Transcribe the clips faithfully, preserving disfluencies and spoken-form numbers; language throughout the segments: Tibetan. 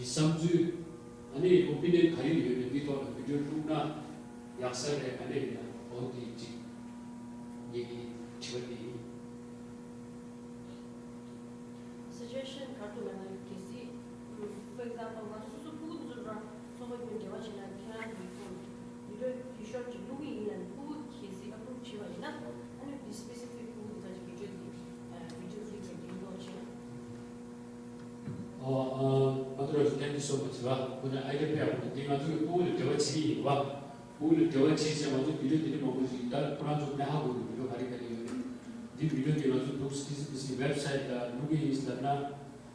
བསམ་ཚུལ། ཨ་ནི་ཨོ་པི་ནི་ཡན་ག་རེ་ཡོད་མེད་འདི་ཐོག་ལ་བི་ཌི་ཡོ་བླུགས་ན་ཡག་ས་རེད། ཨ་ནི་ཡང་འོ་དེ་གཅིག་ངེད་ཀྱི་དྲི་བ་དེ་ཡིན། Suggestion ག་རེ་འདུག་ལབ་ན། གལ་སྲིད། For example ང་ཚོ་སོ་སོ་ཕྲུ་གུ་འདི་ཚོ་རང་ཚོགས་པ་ཀུན་འབྲེལ་བ་བྱས་ན། ཁྱེད་རང་གི་ཁོ་བི་ཌི་ཡོ་ཡུ་ཤོར་ཅིག་བླུག་གི་ཡིན་ལབ་ན། ཕྲུ་གུ་གལ་སྲིད་ཨ་པུ་རུབ་བྱས་པ་ཡིན་ན། ཨ་ནི་འདི་སི་པེ་སི་ཕིག་ཕྲུ་གུ་འདི་ཚོ་ཅིག་བི་ཌི་ཡོ་འདི་བི་ཌི་ཡོ་ཀླིབ་རེ་འདི་གློག་བྱས་ན། ཨོ། ཨ། ཨ་ཏོ་ར་ཟུ། Thank you so much ར། ཁོ་ནས་ཨའི་ཌི་ཡ་ཕེབས་པ་དེ་ང་ཚོ་གི་ཕྲུ་གུ་ལ་འབྲེལ་བ་བྱེད་ཀྱི་ཡིན་པ། ཕྲུ་གུ་ལ་འབྲེལ་བ་བྱེད་ཟེར། ང་ཚོ་བི་ཌི་ཡོ་དེ་འདྲ་མང་པོ་ཞིག་ད་ཁོ་རང་ཚོ་མེད་ཧ་གོ་གི། བི་ཌི་ཡོ་ག་རེ་ག་རེ་ཡོད་རེད། འདི་བི་ཌི་ཡོ་དེ་ང་ཚོ་འདུག་སེ་སི་སི་སི་ཝེབ་སའིཊ་ལ་བླུག་གི་ཡིན་ལབ་ན།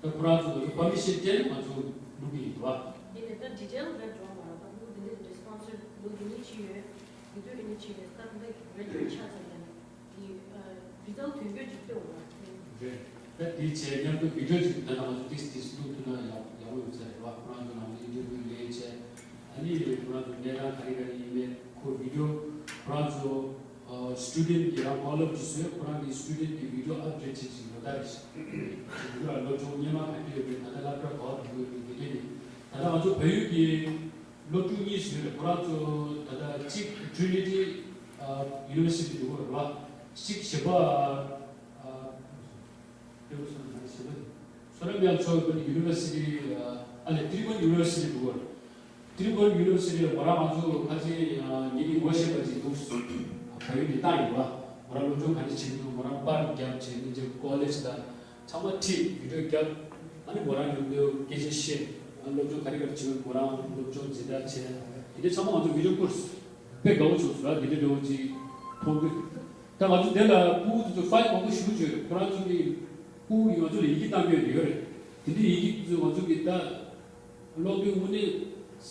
ད་ཁོ་རང་ཚོ་ང་ཚོ་པར་མི་ཤན་སྤྲད་ནས་ང་ཚོ་བླུག་གི་ཡིན་པ། འདི་ནས་ད་ཌི་ཊེལ་རེད་འགྲོ་མ་རེད། ད་ཕྲུ་གུ་འདི་འདྲ་རེ་སི་པོན་སར་ལོ་འདི་འདྲ་ཅིག་ཡོད། འདི་དུས་འདི་འདྲ་ཅིག་རེད། ད་འདི་འདྲ་ཆགས་ཚར་ཡ་ནི། དེ་རི་ཛལ་ཐོན་རྒྱུ་ཅིག་སྟོན་དགོས་རེད། ད་དེ་བྱས་མཉམ་དུ་བི་ཌི་ཡོ་ཅིག་ད་ལྟ་ང་ཚོ་ཏིས་ཏིས་བླུག་ཐུབ་ན་ཡག་ཡག་པོ་ཡོད་ས་རེད་བ། ཁོ་རང་ཚོ་ནང་ལ་ཨིན་ཊར་བིའུ་ལེན་བྱས། ཨ་ནི་ཁོ་རང་ཚོ་གནས་སྟངས་ག་རེ་ག་རེ་ཡིན་མིན། ཁོ་བི་ཌི་ཡོ་ཁོ་རང་ཚོ་ཨ་སི་ཊུ་ཌེན་ཊི་གི་རང་ཀོ་ལེབ་ཅིག་བཟོས། ཁོ་རང་གི་སི་ཊུ་ཌེན་ཊི་གི་བི་ཌི་ཡོ་ཨབ་ཌེཊ་བྱེད་ཅིག་ལོ་ལྟར་རེ་བྱེད་ཀྱི་ཡོད་ར། སློབ་སྦྱོང་སྔོན་མ་ག་འདྲ་ཡོད་མེད། ད་ལྟ་སློབ་གྲྭ་ག་པར་འགྲོ་གི་ཡོད་མེད། དེ་འདྲ་ནི་ད་ལྟ་ང་ཚོ་བལ་ཡུལ་གྱི་སློབ་ཕྲུག་གཉིས་བཟོས་རེད། ཁོ་རང་ཚོ་ད་ལྟ་གཅིག་ཊི་རི་ནི་ཊི་ཨ་ཡུ་ནི་ཝར་སི་ཊི་འདུག་ར། གཅིག་གཞན་པ་ཨ་ཨ་ཨ་ལྟ་བུ་སོང་ན་གཞན་པ་སོ་ནམ་ཡང་ཚོགས་པའི་ཡུ་ནི་ཝར་སི་ཊི་ཨ་ལས་ཏི་རི་ཀོན་ཡུ་ནི་ཝར་སི་ཊི་འདུག་ར། ཏི་རི་ཀོན་ཡུ་ནི་ཝར་སི་ཊི་ལ་ང་རང་ང་ཚོ་ཁ་ཆེ་ངེད་ཀྱི་ངོ་ཤེས་པ་ཅིག་འདུག་བལ་ཡུལ་ནས་བཏང་ཡོད་པ། ང་རང་སློབ་སྦྱོང་ག་འདྲ་བྱེད་ཀྱི་འདུག་ང་རང་པར་རྒྱབ་བྱས་ནས་ཀོ་ལེཇ་དང་ཚང་མ་ཁྲིད། བི་ཌི་ཡོ་རྒྱབ། ཨ་ནི་ང་རང་ཡོང་དུས་སྐད་ཆ་བཤད། ཨ་སློབ་སྦྱོང་ག་རེ་ག་རེ་བྱེད་དགོས། ང་རང་སློབ་སྦྱོང་འཛིན་གྲྭ་བྱས། དེ་འདྲ་ཚང་མ་ང་ཚོ་བི་ཌི་ཡོ་ཀོར་སི་དཔེ་དགའ་བོ་བྱུང་སོང་ར། དེ་འདྲ་འདྲ་བོ་ཅིག་མཐོང་དུས། ད་ང་ཚོ་དེ་ལ་ཕྲུ་གུ་དེ་ཚོ་ཕའིལ་མང་པོ་ཞེ་པོ་ཅིག་ཡོད་རེད། ཁོ་རང་ཚོ་གི་ཕྲུ་གུ་གིས་ང་ཚོ་ལ་ཡི་གེ་བཏང་གི་ཡོད་རེད། དེ་འདྲའི་ཡི་གེ་དེ་ཚོ་ང་ཚོ་གི་ད་ཀློག་དུས་དངོས་གནས་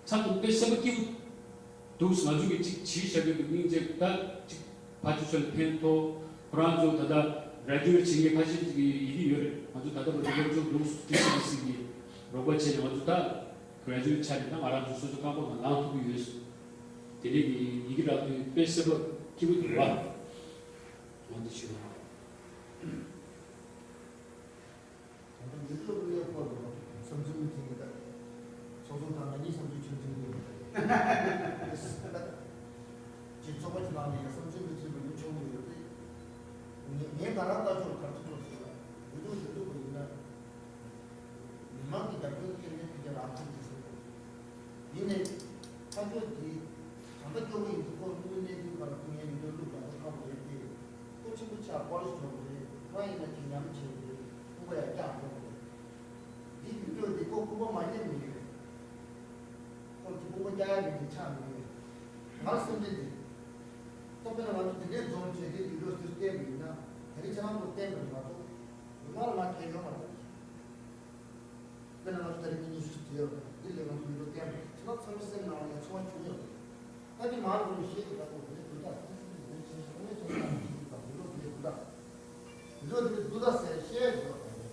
ཚང་དུ་དཔེ་སེམས་པ་སྐྱིད་པོ་འདུག་ང་ཚོ་གི་ཅིག་བྱས་བཞག་གི་འདུག་སྙིང་རྗེ། ད་ཅིག་ཕར་ཚུར་ཚུར་ལ་ཕན་ཐོགས། ཁོ་རང་ཚོ་ད་ལྟ་གྷ་རེ་ཇུ་ཨེཊ་བྱེད་མཁན་ཁ་ཤས་ཅིག་གི་ཡི་གེ་ཡོད་རེད། ང་ཚོ་ད་ལྟ་བར་དུ་སློབ་སྦྱོང་འདུག་ཊི་སི་ཌི་སི་གི་རོགས་པ་བྱས་ནས་ང་ཚོ་ད་གྷ་རེ་ཇུ་ཨེཊ་ཆགས་ནས་ད་ང་རང་ཚོ་སོ་སོ་རྐང་པ་ནང་ལངས་ཐུབ་ཀྱི་ཡོད། དེ་འདྲའི་གི་ཡི་གེ་རག་དུས་དཔེ་སེམས་པ་སྐྱིད་པོ་འདུག་བ། འོ་འདི་ཞུ། ད་ལྟ་འདི་ཚོ་ཀླད་ཀོར་དུ་བསམ་ཚུལ་མི་མཐུན་གྱི་ད། ཚོགས་གཙོ་དང་ང་གཉིས་བསམ་ཚུལ་ཆུང་ཆུང་ཡོད་རེད། ཅིག་ཚོགས་པ་ཅིག་ནང་ནས་བསམ་ཚུལ་མི་མཐུན་པ་ཡོང་ཆོག་གི་ཡོད་རེད། ངས་ངས་ང་རང་ལྟ་ཕྱོགས་ག་ཚོད་ཚོད་ཟེར་ན། འོས་བསྡུ་འོས་བསྡུ་བ་ཡིན་ན། མི་མང་གི་རྒྱབ་སྐྱོར་སྐྱེལ་མཁན་ཕལ་ཆེར་རང་ཚོ་ཡིན་ཟེར་གོ། ཡིན་ནའི། ཁ་ཕྱོགས་འདི་གང་ལྟར་སྐྱོ་པོ་ཡིན་འདུག་ཁོ་སློབ་གཉེར་གནད་དོན་སྐོར་ལ་ཁོ་ངའི་མི་འདོད་བླུག་རྒྱག་པ་ཁག་པོ་རེད་དེ། ཁོ་ཆེན་པོ་ཆགས་ཀོ་ལེཇ་འགྲོ་དགོས་རེད། ང་ཡིན་ན་ཅིག་ཉམས་བྱེད་དགོས་རེད། ཁོ་པ་ཡང་བསྐྱངས་འགྲོ་དགོས་རེད། འདི་བི་ཌི་ཡོ་འདི་ཁོ་ཁུག་པ་མ་རྙེད་མི་རེད། ཁོ་ཅིག་ཁུག་པ་རྒྱག་ཡ་མེད་ཅིག་ཆགས་མི་རེད། ང་ལ་སེམས་ཁྲལ་འདི། ད་དཔེར་ན་ང་ཚོ་འདི་འདྲའི་འཛོམས་བྱས་ཏེ་བི་ཌི་ཡོ་འདི་བལྟས་པ་ཡིན་ན། ད་རེས་ཁྱེད་རང་ཚོ་བསྟན་པ་ཡིན་མ་གཏོགས། མི་མང་ལ་ང་གལ་ཡོད་མ་རེད། དཔེར་ན་ང་ཚོ་ད་རེས་ཉིན་ཉི་ཤུ་ཙམ་ཡོད་རེད། འདི་ལས་ང་ཚོ་མི་འགྲོ་བསྟན་པ་ཁྱེད་རང་ཚང་མའི་སེམས་ནང་ལ་ཡང་ཚོར་བ་བྱུང་ཡོད་རེད། ད་འདི་མང་ཚོགས་ནས་ཤེས་ཀྱི་ད་ཁོ་འདི་འདྲ་འདུག་ད་སེམས་སེམས་འདི་འདྲ་བྱས་ཤག་དངོས་གནས་ཁྱེད་རང་ཚོ་འདི་འདྲ་འདུག་ད་འདི་ལོ་འདི་འདྲ་འདུག་ད་འདི་ལོ་འདི་འདྲ་འདུག་ད་ཟེར་བཤད་ཡོད་རེད།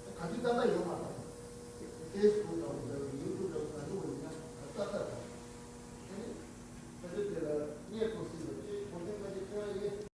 ད་ག་དུས་ད་ལྟ་ཡོད་མ་རེད། ཕེ་སི་བུག་